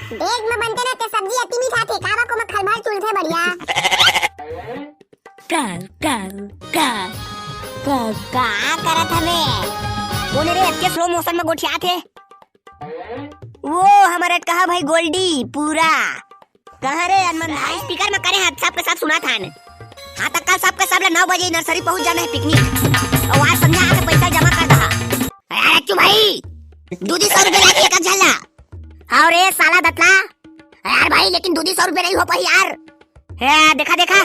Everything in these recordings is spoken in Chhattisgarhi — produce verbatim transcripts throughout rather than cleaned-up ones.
देख में बनते ना ते सब्जी अति मीठा थे, काबा को में खलभल चुलथे बढ़िया। का, का, का, का, का करत हवे? कोन रे अतके slow motion में गोठियात हे? वो हमर अटकहा भाई गोल्डी पूरा। कहाँ रे अनमन भाई? Speaker में करे हाथ, सबके सब सुनात हन। हाँ, त कल सबके सब ला नौ बजे nursery पहुँच जाना हे picnic। अउ आज संझा आके पैसा जमा कर दहा। अरे अच्चू भाई, दू दू सौ रुपया लागी एक झल्ला। हाँ रे साला दतला। यार भाई, लेकिन दू दू सौ रुपया नहीं हो पाही यार। हे, देखा, देखा,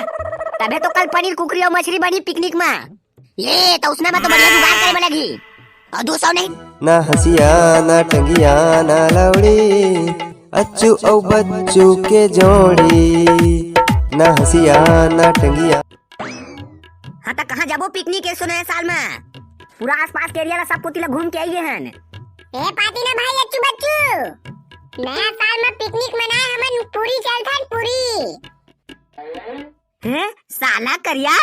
तभे तो कल पनीर, कुकरी अउ मछरी बनही picnic में। ये तो उसने में तो बढ़िया जुगाड़ करे में लगी। अउ दू सौ नहीं। ना हंसिया, ना टंगिया, ना लौड़ी, अच्चू अउ बच्चू के जोड़ी। ना हंसिया, ना टंगिया। हाँ, त कहाँ जाबो picnic एसो नया साल में? पूरा आसपास के area ला सब कोती ला घूम के आइए हन। ए पाती ना भाई, अच्चू बच्चू, नया साल में picnic मनाए हमन पूरी चलथन, पूरी। हैं? साला करिया,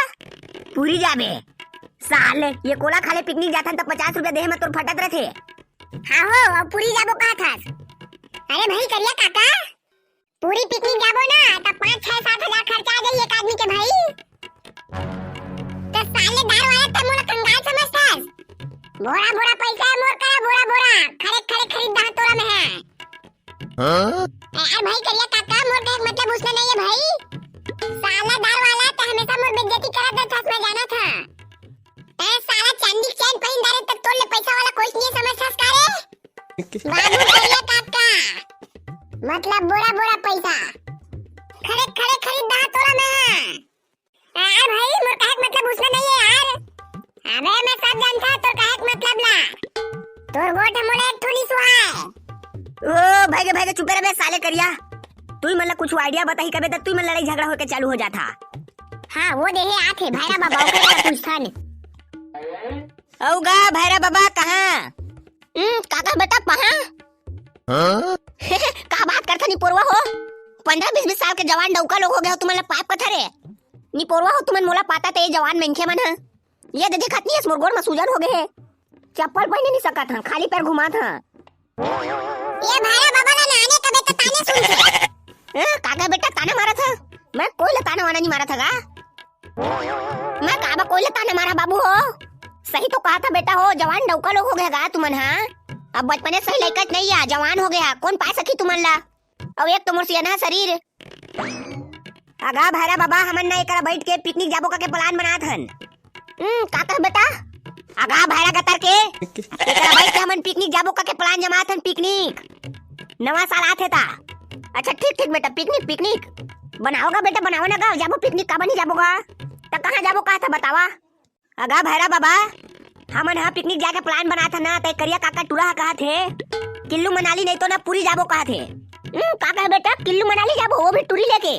पूरी जाबे? साले, ये कोला खाले picnic जाथन त पचास रुपया देहे में तोर फटत रथे। हाँ हो, अब पूरी जाबो कहत हस। अरे भाई करिया काका, पूरी picnic जाबो ना, त पाँच, छह, सात हजार खर्चा आ जाई एक आदमी के भाई। त साले दार वाला त मोला कंगाल समझथस। बोरा बोरा पैसा है मोर करा, बोरा बोरा। खड़े खड़े खरीद दहा तोरा में है। हाँ? ए, अरे भाई करिया काका, मोर कहे के मतलब उसने नहीं है भाई। साला दार वाला त हमेशा मोर बेइज्जती करत रहथस, मैं जाना था। ए साला चांदी के चैन पहिन डारे त तोर ले पैसा वाला कोई नहीं समझथस का रे? बाबू करिया काका, मतलब बोरा बोरा पैसा। खड़े खड़े खरीद दहा तोरा में है। यार भाई, मोर कहे के मतलब उसने नहीं है यार। अबे मैं सब जानता तोर कहे के मतलब ला। तोर गोठ मोले एक ठुली सुहाए। ओ भाई गे, भाई गे, चुपे रहे बे साले करिया। तुई मन ला कुछ idea बताही कबे त तुई मन लड़ाई झगड़ा होके चालू हो जाथा। हाँ, वो देहे आथे भैरा बाबा, ओकर पूछथन। अउ गा भैरा बाबा कहाँ? हम्म, काका बेटा पहा? हाँ? का बात करथा निपोरवा हो? पन्द्रह बीस बीस साल के जवान डौका लोग हो गए हो, तुमन ला पाप कथा रे। निपोरवा हो तुमन मोला पाता ते ये जवान मनखे मन ह। ये दे देखत नहीं हस मोर गोड़ म सूजन हो गए हे। चप्पल पहने नहीं सकत हं, खाली पैर घुमात हं। ये भैरा बाबा ला नाने कबे त ताने सुनथे। हैं, काका बेटा ताना मारत ह? मैं कोई ला ताना वाना नहीं मारत ह गा। मैं काबा कोई ला ताना मारा बाबू हो? सही तो कहा था बेटा हो, जवान डौका लोग हो गया गा तुमन हा। अब बचपने सही लइकत नहीं आ, जवान हो गया, कौन पा सकी तुमन ला? अउ एक तो मोर सियनहा शरीर। अगा भैरा बाबा, हमन ना एकरा बैठ के picnic जाबो करके plan बनात हन। हम्म, का कह बेटा? अगा भैरा गतर के, एकरा बैठ के हमन picnic जाबो करके plan जमात हन, picnic। नवा साल आथे ता। अच्छा ठीक ठीक बेटा, picnic, picnic। बनाओगा बेटा, बनाओ ना गा, जाबो picnic, काबर नहीं जाबो गा? त कहाँ जाबो कहा था बतावा? अगा भैरा बाबा, हमन ह picnic जाके plan बनात हन ना, ते करिया काका टूरा ह कहत हे, किल्लू मनाली नहीं तो ना पुरी जाबो कहत हे। हम्म, का कहे बेटा, किल्लू मनाली जाबो, वो भी टूरी लेके?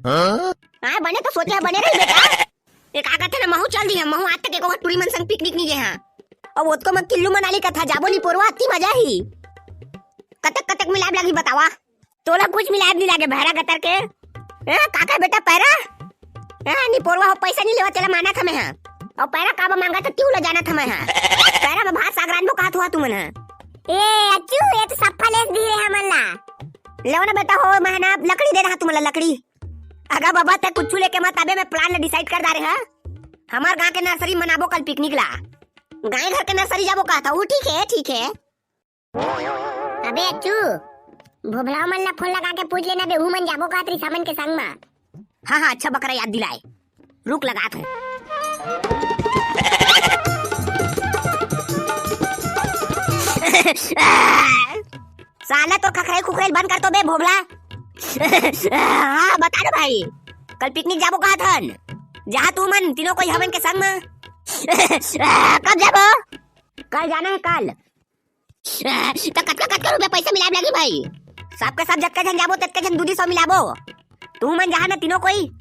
हाँ? हाँ, बने तो सोचे ह, बने रही बेटा। ये का कहते ना, महू चल दी हम, महू आज तक एको बार टूरी मन संग picnic नहीं गए हैं। अब ओतको में किल्लू मनाली कथा जाबो निपोरवा, अति मजा ही। कतक कतक मिलाब लगी बतावा? तोला कुछ मिलाब नहीं लागे भैरा गतर के। ए, का कहे बेटा पैरा? ए, निपोरवा हो पैसा नहीं लेवा, तेला माना था मैं हा। अउ पैरा काबा मांगा था, क्यों ला जाना था मैं हा। पैरा में भात साग रांधबो कहा थुआ तुमन हा। ए, अच्चू, ये तो सप्पा लेस दी रे हमन ला। लेवा ना बेटा हो, मैं ना लकड़ी दे रहा तुमन ला, लकड़ी। अगा बाबा, ते कुछ लेके मत आबे, मैं plan ला decide कर डारे हा। हमार गांव के nursery मनाबो कल picnic ला। गाय घर के nursery जाबो कहा था, वो ठीक है, ठीक है। अबे अच्चू, भोभला मन ला phone लगा के पूछ लेना बे, उमन जाबो कहत रही सामन के संग मा। हाँ, हाँ, अच्छा बकरा याद दिलाए। रुक लगात हूँ। साला तोर खखराई खुखराई बंद कर तो बे भोभला। हाँ, बता दो भाई, कल picnic जाबो कहत हन। जहाँ तू मन तीनों कोई हमन के संग मा। कब जाबो? कल जाना है, कल। त कतका, कतका रुपया पैसा मिलाब लगी भाई? सबके सब जतका झन जाबो, ततका झन दू दू सौ मिलाबो। तू मन जहाँ ना तीनों कोई।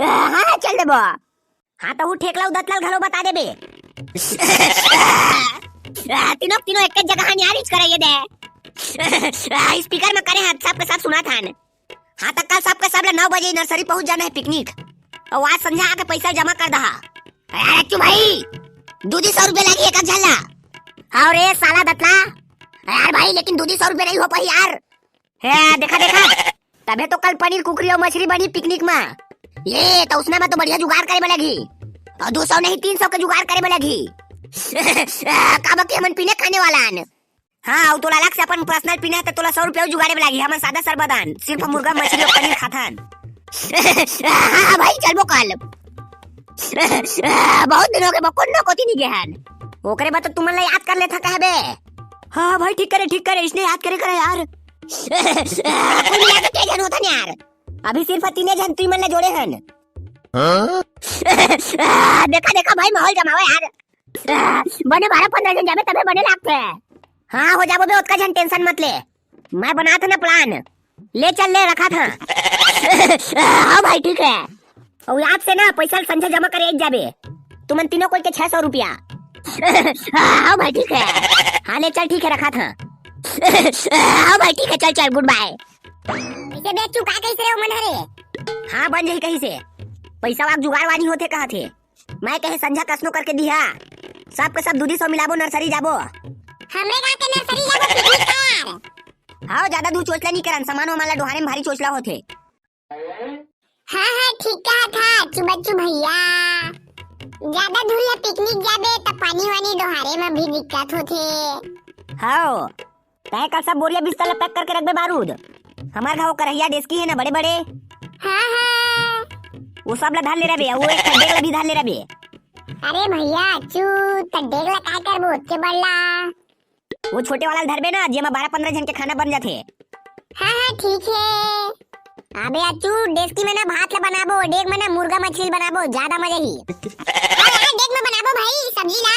हाँ, चल देबो। हाँ, त ऊ ठेकला उदतलाल घलो बता देबे। तीनों, तीनों एक जगह नियारिच कराइए दे। Speaker में करे हाथ, सबके सब सुना था। हाँ, त कल सबके सब ला नौ बजे nursery पहुँच जाना है picnic। अउ आज संझा आके पैसा जमा कर दहा। अरे अच्चू भाई, दू दू सौ रुपया लगी एक झल्ला। हाँ रे साला दतला। यार भाई, लेकिन दू दू सौ रुपया नहीं हो पाही यार। हे, देखा, देखा, तभे तो कल पनीर कुकरी अउ मछरी बनी पिकनिक मा। ये तो उसमें मैं तो बढ़िया जुगाड़ करे बर लगही। अउ दू सौ नहीं, तीन सौ के जुगाड़ करे बर लगही। काबर कि हमन पीने खाने वाला हन। हाँ, अउ तोला अलग से अपन पर्सनल पीना हे, त तोला सौ रुपया जुगाड़े बर लागही। हमन सादा सरबदान, सिर्फ मुर्गा, मछली अउ पनीर खाथन। हाँ भाई, चलबो कल। बहुत दिन हो गए, कोनो कोती नहीं गए हन। ओकरे बाद तो तुमन ला याद कर लेथा कहबे। हाँ भाई, ठीक करे, ठीक करे, इसने याद करे करे यार। कुल मिला के के झन होथन यार? अभी सिर्फ तीने झन तुमन ला जोड़े हन। हाँ? देखा, देखा भाई, माहौल जमावा यार। बने बारह पंद्रह झन जाबे तभे बने लागथे। हाँ, हो जाबो बे, ओतका झन tension मत ले। मैं बनात हंव ना plan। ले चल, ले रखत हंव। हाँ भाई, ठीक हे। अउ याद से ना, पैसा संझा जमा करे एक जाबे। तुमन तीनों कोई के छह सौ रुपया। हाँ भाई, ठीक हे। हाँ, ले चल, ठीक हे, रखत हंव। हाँ भाई, ठीक हे, चल, चल, good bye। कइसे बे चुका कइसे रे ओ मन हरे? हाँ, बन जाही कहिसे। पैसा वाक जुगाड़ वानी होथे कहत हे। मैं कहे संझा कसनो करके दिहा। सब के सब दू दू सौ मिलाबो, nursery जाबो। हमरे गांव के nursery जाबो पिकनिक यार। हाँ, ज्यादा दूर चोचला नहीं करन, सामान वामान ला डोहारे में भारी चोचला होथे। हाँ, हाँ, ठीक कहा था चुबच्चू भैया। ज्यादा दूर ले पिकनिक जाबे त पानी वानी डोहारे में भी दिक्कत होथे। हाँ, तय कल सब बोरिया बिस्तर ला pack करके रखबे बारूद। हमार घाव करहिया डेस्की हे ना बड़े बड़े। हाँ, हाँ। वो सब ला धर ले रबे, वो एक ठा डेग ला भी धर ले रबे। अरे भैया, अच्चू, त डेग ला काय करबो, ओतके बड़ ला? वो छोटे वाला ला धरबे ना, जेमा बारह पंद्रह झन के खाना बन जाथे। हाँ, हाँ, ठीक हे। अबे अच्चू, डेस्की में ना भात ला बनाबो, डेग में ना मुर्गा मछली बनाबो, ज्यादा मजा ही। हाँ यार, डेग में बनाबो भाई, सब्जी ला।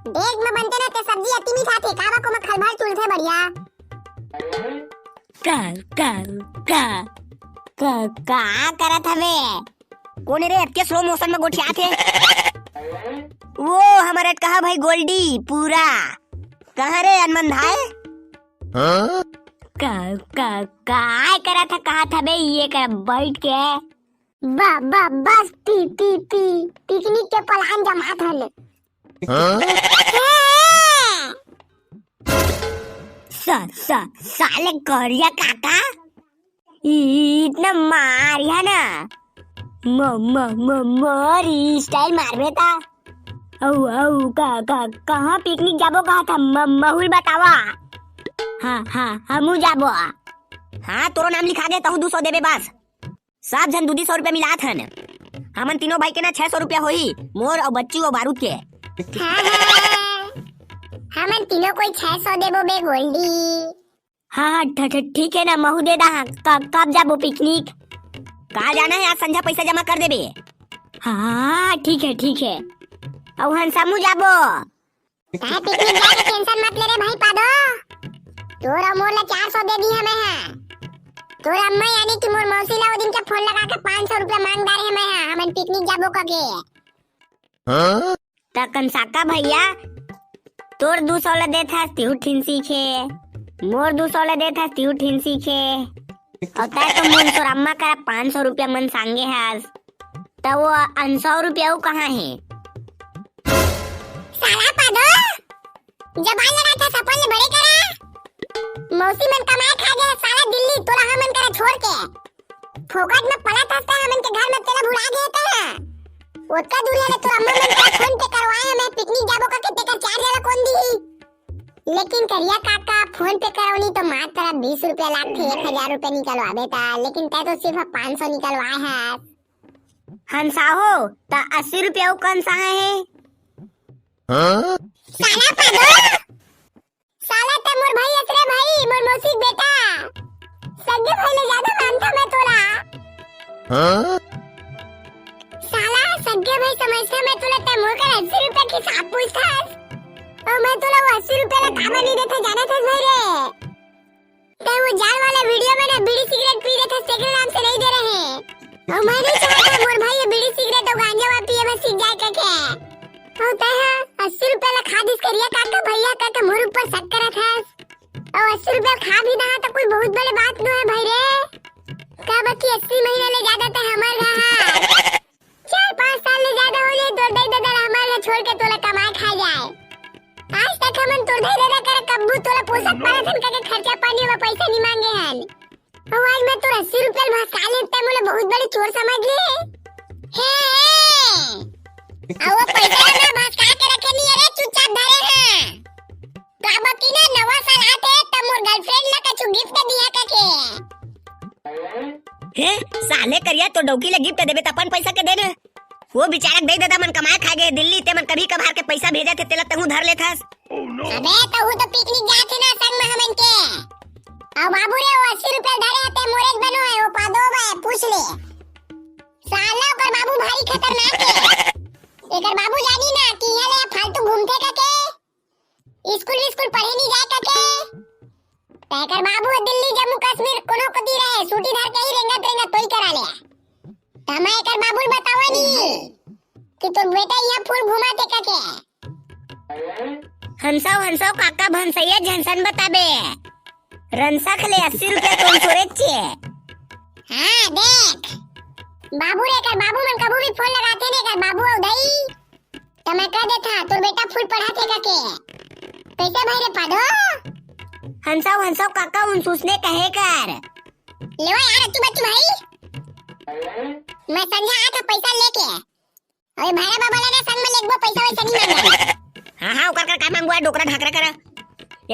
डेग में बनथे ना ते सब्जी अति मीठा थे, काबर को में खलभल चुलथे बढ़िया। का, का, का, का, का करत हवे? कोन रे, अतके slow motion में गोठियात हे? वो हमर अटकहा भाई गोल्डी, पूरा। कहाँ रे अनमन भाई? हाँ? का, का, काय करत ह, कहत हबे ये कर बैठ के? बा, बा, बस पी, पी, पी, पिकनिक के plan जमात हन। हाँ? सा-, सा-, साले करिया काका, इतना मारिया ना, म-, म-, म-, मोरी style मारबे ता। अउ, अउ, का, का, कहाँ पिकनिक जाबो कहा था? म-, महू ल बतावा। हाँ, हाँ, हमू जाबो। हाँ, तोरो नाम लिखा गे, तहू दू सौ देबे बस। सब झन दू दू सौ रुपया मिलात हन। हमन तीनों भाई के ना छह सौ रुपया होही, मोर अउ बच्चू अउ बारूद के। हाँ, हाँ। हमन तीनों कोई छह सौ देबो बे गोल्डी। हाँ, हाँ, ठ-, ठ-, ठीक हे ना, महू दे दा। हाँ, क-, कब जाबो पिकनिक? काल जाना हे, आज संझा पैसा जमा कर देबे। हाँ, हाँ, ठीक हे, ठीक हे। अउ हन समू जाबो। काहे पिकनिक जाए के tension मत ले रे भाई पादो। तोर अउ मोर ला चार सौ दे दी हमें हा। तोर अम्मा यानी कि मोर मौसी ला ओ दिन के फोन लगा के पाँच सौ रुपया मांग डारे हमें हा, हमन पिकनिक जाबो कके। हाँ? त कंसाका भैया, तोर दू सौ ला देत हस, तिहू ठिन सीखे। मोर दू सौ ला देत हस, तिहू ठिन सीखे। अउ तै तो मोर अम्मा करा पाँच सौ रुपया मन सांगे हस। त वो अन सौ रुपया वो कहाँ हे? साला पादो, जबान लड़ा के सपन ले बड़े करा। मौसी मन कमाए खा गए साला दिल्ली, तोला हमन करा छोड़ के। फोकट में पलत हस त हमन के घर में तेला भुला गए त। ओतका दूर ले तोर अम्मा मन करा PhonePe करवाए, हमन पिकनिक जाबो करके तेकर चार हजार कोन दी? लेकिन करिया काका, PhonePe करौनी तो मात्र बीस रुपया लागथे, एक हजार रुपया निकलवाबे त, लेकिन तै तो सिर्फ पाँच सौ निकलवाए हस। हंसा हो, त अस्सी रुपया अउ कंसा हे। हाँ? साला पादो, साला त मोर भाई अस रे भाई, मोर मौसी के बेटा। सगे भाई ले ज्यादा मानता मैं तोला। हाँ? साला सगे भाई समझता मैं तोला, तै मोर कर अस्सी रुपया के हिसाब पूछथस। अउ मैं तोला वो अस्सी रुपया ला काबर नहीं देता जानत हस भाई रे? तै वो जाल वाला video में ना बीड़ी सिगरेट पी रहे थे, तेकरे नाम से नहीं दे रहे। अउ मैं नहीं चाहता मोर भाई ये बीड़ी सिगरेट अउ गांजा वा पिए बस सीख जाए करके। अउ तै हा अस्सी रुपया ला खा दिस करिया काका भैया का, तो मोर ऊपर शक करत हस। अउ अस्सी रुपया खा भी दहा तो कोई बहुत बड़े बात नो है भाई रे। का बकी अस्सी महीना ले ज्यादा तै हमार रहा। चार पाँच साल ले ज्यादा हो जाए, तोर दाई ददा ला हमारे घर छोड़ के तोला कमाए खाए जाए। आज हमन तोर दाई ददा करा कब्बू तोला पोसत पालत हन कहिके खर्चा पानी बर पइसा नी मांगे हन। अउ आज मैं तोर अस्सी रुपया ल भसका लेते मोला बहुत बड़े चोर समझ ले। हे, हे। अउ वो पइसा ला मैं भसका के रखे नी, अरे चुपचाप धरे हां। काबर कि ना नवा साल आथे त मोर गर्लफ्रेंड ला कछु गिफ्ट दिया कहिके। हे, साले करिया, तो डौकी ला गिफ्ट देबे त अपन पइसा के दे ना। वो बेचारा के दाई ददा मन कमाए खाए गए दिल्ली, ते मन कभी कभार के पइसा भेजत हे, तेला तहूं धर लेथस। अबे, तहूं तो पिकनिक जात हे ना संग में हमन के। अउ बाबू रे, वो अस्सी रुपया धरे हे, ते मोरे ज बनो हे, वो पादो बा, पूछ ले। साला ओकर बाबू भारी खतरनाक हे। एकर बाबू जानी ना कि इहां ले फालतू घूमथे कहिके, स्कूल विस्कूल पढ़े नी जाए कहिके। त एकर बाबू ह दिल्ली, जम्मू कश्मीर कोनो कोती रहे, सूटी धर के ही रेंगत रेंगत तोई करा ले। त मैं एकर बाबू ल बतावा नी कि तोर बेटा इहां फुल घुमाथे कहिके। हंसाओ, हंसाओ काका, भंसैया झंसन बताबे। रंसा खले अस्सी रुपया तो सोरेच छे। हां, देख। बाबू रे, एकर बाबू मन कभू भी फोन लगाथे ने, एकर बाबू अउ दाई। त मैं कह देथा, तोर बेटा फुल पढ़ाथे कहिके। कइसे भाई रे पादो? हंसाओ, हंसाओ काका, उन सुसने कहे कर। लेवा यार, अच्चू बच्चू भाई। मैं संझा आत हंव पइसा लेके। अरे भैरा बाबा ला ना संग में लेगबो, पइसा वइसा नी मांगबो। हां, हां, ओकर कर का मांगबो, डोकरा ढाकरा करा।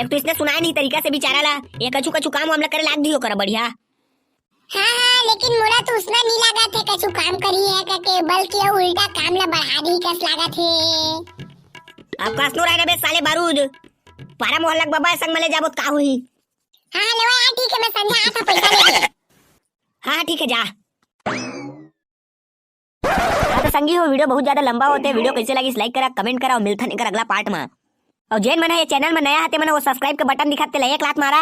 एक तो इसने सुनाय नी तरीका से बेचारा ला, ये कछु कछु काम वाम ला करे लाग दियो करा बढ़िया। हां, हां, लेकिन मोला तो उसना नी लागत हे कछु काम करी हे कहिके, बल्कि वो उल्टा काम ला बढ़ा दी कस लागत हे। अब कस नो रहे ना बे साले बारूद, पारा मोहल्ला के बाबा संग में ले जाबो त का होही? हां, हां, लेवा यार, ठीक हे, मैं संझा आत हंव पइसा लेके। हां, हां, ठीक हे, जा। हां, तो संगी हो, वीडियो बहुत ज्यादा लंबा होथे, वीडियो कइसे लागिस, like करा, comment करा अउ मिलथन एकर अगला पार्ट में। अउ जेन मन ह ये चैनल में नया हे, ते मन वो subscribe के बटन दिखत, तेला एक लात मारा,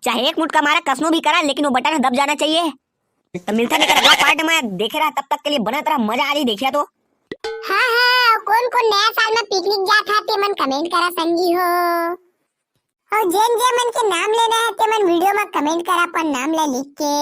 चाहे एक मुटका मारा, कसनो भी करा, लेकिन वो बटन ह दब जाना चाहिए। तो मिलथन एकर अगला पार्ट में, देखे रहा, तब तक के लिए बनत रहा, मजा आ जाही देखिया तो। हां, हां, कोन कोन नया साल में पिकनिक जात हे, ते मन comment करा संगी हो। अउ जेन जे मन के नाम लेना हे, ते मन वीडियो में comment करा अपन नाम ला लिख के।